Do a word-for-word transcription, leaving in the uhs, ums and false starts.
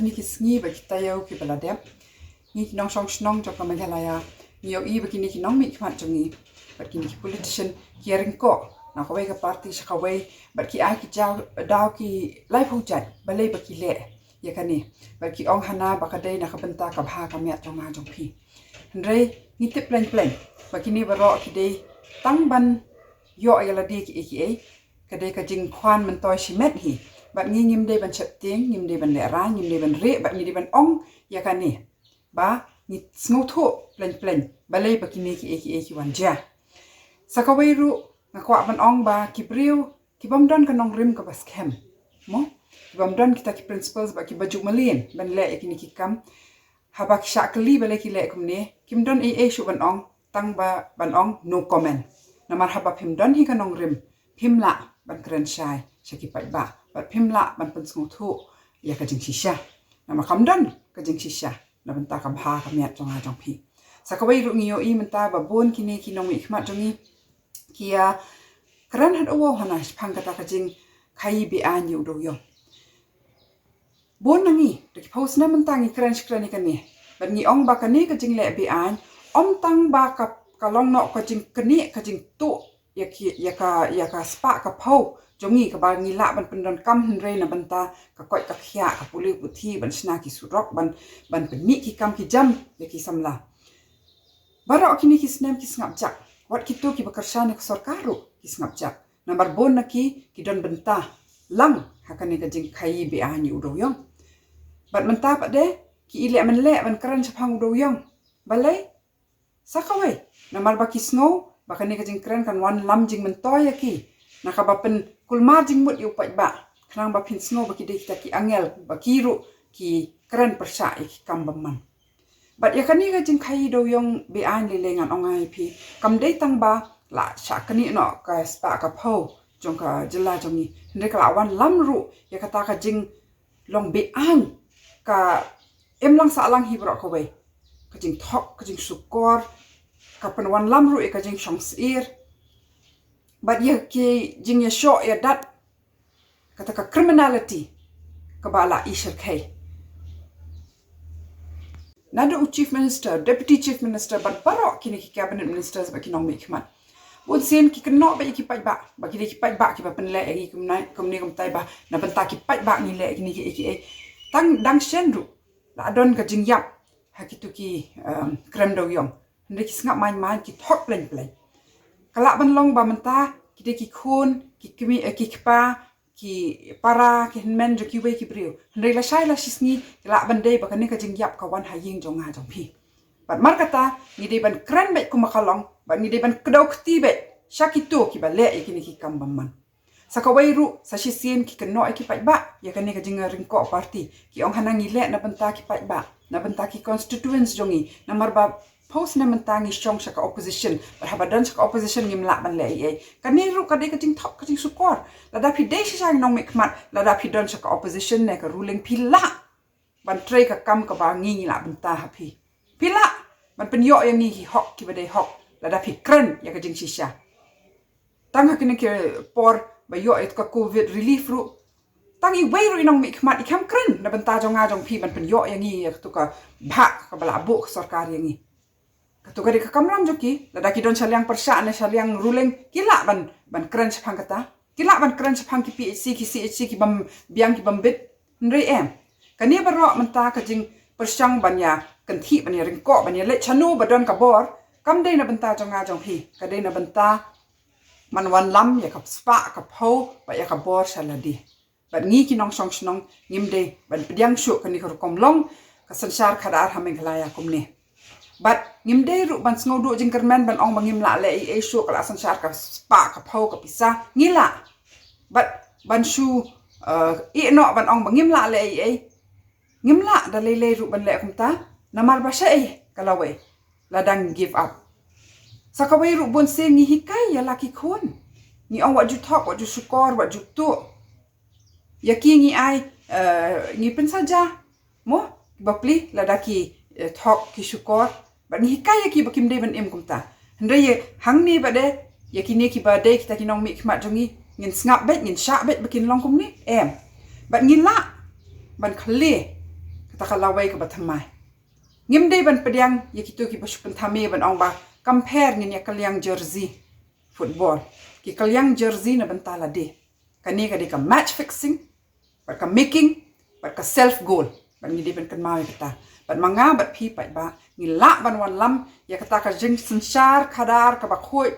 Kine ki sngi bad ki taïew kiba la dep, ngi ki nongshong shnong jong ka Meghalaya ngi ïohi ba kine ki nongmihkhmat jong ngi bad kine ki politician ki ïaryngkoh na kawei ka party sha kawei bad ki ai ki jaw daw ki laiphew jait balei ba ki leh ïa kane, bad ki ong hana ba ka dei na ka bynta ka bha ka miat jong nga jong phi. Hynrei ngi tip pleng pleng ba kine baroh ki dei tang ban ïoh ïa lade kiei kiei. Ka dei ka jingkhwan myntoi shimet hi. Bad ngi ngim dei ban sheptieng, ngim dei ban lehrai, ngim dei ban rieh, bad ngi dei ban ong ïa kane ba ngi sngewthuh pleng pleng balei ba kine kiei kiei ki wan jia. Sa kawei ruh nga kwah ban ong ba ki briew ki bym don ka nongrim kaba skhem, mo, ki bym don kita ki principles ba kiba ju mlien ban leh ïa kine ki kam. Haba ki shah kylli balei ki leh kumne, kim don ei ei shuh ban ong, tang ba ban ong no comment. Namar haba phim don hi ka nongrim, phim lah ban kren shai sha ki paidbah bad phim lah ban pynsngewthuh ïa ka jingshisha. Namar kam don ka jingshisha na bynta ka bha ka miat jong nga jong phi. Sa kawei ruh ngi ïohi mynta ba bun kine ki nongmihkhmat jong ngi ki ïa kren haduh wow hana shaphang kata ka jingkhaïi be-aiñ ïa u dewïong. Bun na ngi da ki phew snem mynta ngi kren shi kren ïa kane, bad ngi ong ba kane ka jingleh be-aiñ ym tang ba ka, ka long noh ka jingknieh ka jingtuh ïa ki, ïa ka, ïa ka spah ka phew jong ngi kaba ngi lah ban pyndonkam, hynrei na bynta ka koit ka khiah, ka pule puthi, ban shna ki surok, ban, ban pynmih ki kam ki jam ïa ki samla. Baroh kine ki snem ki sngap jak, wat kito kiba kyrshan ïa ka sorkar ruh ki sngap jak. Namar bun na ki ki don bynta lang ha kane ka jingkhaïi be-aiñ ïa u dewïong. Bad mynta pat de ki ïaleh mynleh ban kren shaphang u dewïong. Balei? Sa kawei, namar ba ki sngew ba kane ka jingkren kan wanlam jingmyntoi ïa ki, na kaba pynkulmar jingmut ïa u paidbah, khnang ba phin sngew ba ki dei kita ki angel, ba ki ruh ki kren pyrshah ïa ki kam bymman. Bad ïa kane ka jingkhaïi dewïong be-aiñ lei lei ngan ong ïa phi, kam dei tang ba la shah knieh noh ka spah ka phew jong ka jylla jong ngi, hynrei ka la wanlam ruh ïa kata ka jinglong be-aiñ ka imlang sahlang hi baroh kawei. Ka jingthok, ka jingshukor, ka pynwanlam ruh ïa ka jingshongshit bad ïa ki jingïashoh ïadat, kata ka criminality kaba la i shyrkhei. Naduh u Chief Minister, Deputy Chief Minister bad baroh kine ki Cabinet Ministers bad ki nongmihkhmat, bun sien ki kynnoh bad ïa ki paidbah ba ki dei ki paidbah kiba pynleh ïa ngi kumne kumtai, ba na bynta ki paidbah ngi leh ïa kine kiei kiei. Tang dang shen ruh la don ka jingïap ha kito ki, um, krem dewïong. Hynrei ki sngap main main, ki thok pleng pleng. Ka lah ban long ba mynta ki dei ki khun, ki kmie, eh, ki kpa, ki para, ki hynmen jong kiwei ki briew. Hynrei lashai lashisngi ki lah ban dei ba kane ka jingïap ka wan ha ïing jong nga jong phi. Bad markata ngi dei ban kren beit kumba ka long, bad ngi dei ban kdew kti beit sha kito kiba leh ïa kine ki kam bymman. Sa kawei ruh, sa shisien ki kynnoh ïa ki paidbah ïa kane ka jingïaryngkoh party. Ki ong hana ngi leh na bynta ki paidbah, na bynta ki constituents jong ngi. Namar ba phew snem mynta ngi shong sha ka opposition, bad haba don sha ka opposition ngim lah ban leh ei ei. Kane ruh ka dei ka jingthok ka jingshukor. Lada phi dei shisha ngi nongmihkhmat, lada phi don sha ka opposition ne ka ruling, phi lah ban trei ka kam kaba ngi ngi lah bynta ha phi. Phi lah ban pynïoh ïa ngi ki hok kiba dei hok lada phi kren ïa ka jingshisha. Tang ha kine ki por ba ïoh ïa ka covid relief ruh, tang iwei ruh i nongmihkhmat i khlem kren na bynta jong nga jong phi ban pynïoh ïa ngi ïa katu ka bhah kaba la buh ka sorkar ïa ngi. Katu ka dei ka kamram jong ki, lada ki don sha liang pyrshah ne sha liang ruling, ki lah ban, ban kren shaphang kata. Ki lah ban kren shaphang ki P H C, ki C H C, ki bym biang, ki bym bit. Hynrei em, kane baroh mynta ka jingpyrshang ban ïa kynthih, ban ïa ryngkoh, ban ïa leit shano ba don ka bor, kam dei na bynta jong nga jong phi, ka dei na bynta ban wanlam ïa ka spah ka phew bad ïa ka bor sha lade. Bad ngi ki nongshong shnong ngim dei ban pdiang shuh kane ka rukom long ka synshar khadar ha Meghalaya kumne. Bad ngim dei ruh ban sngewduh jingkyrmen ban ong ba ngim lah leh ei ei shuh, ka la synshar ka spah ka phew ka pisa, ngi lah. Bad ban shu, eh, ïeh noh ban ong ba ngim lah leh ei ei, ngim lah da lei lei ruh ban leh kumta. Namar ba shaei ka lawei la dang give up. Sa kawei ruh bun sien ngi hikai ïa la ki khun, ngi ong wat ju thok, wat ju shukor, wat ju tuh. Ïa ki ngi ai, eh, ngi pynsaja, mo, bapli lada ki, eh, thok ki shukor. Bad ngi hikai ïa ki ba kim dei ban im kumta. Hynrei ïa hangne bad de, ïa kine kiba dei kita ki nongmihkhmat jong ngi, ngin sngap beit, ngin shah beit ba kin long kumne, em. Bad ngi lah ban khleh Kata ka lawei kaba thymmai. Ngim dei ban pdiang ïa kito kiba shu pynthame ban ong ba compare ngin ïa kylliang jersey football. Ki kylliang jersey na bynta lade. Kane ka dei ka match fixing, bad ka making, bad ka self goal. Bad ngi dei ban kynmaw ïa kata. Bad ma nga bad phi pat ba ngi lah ban wanlam ïa kata ka jingsynshar khadar kaba khuid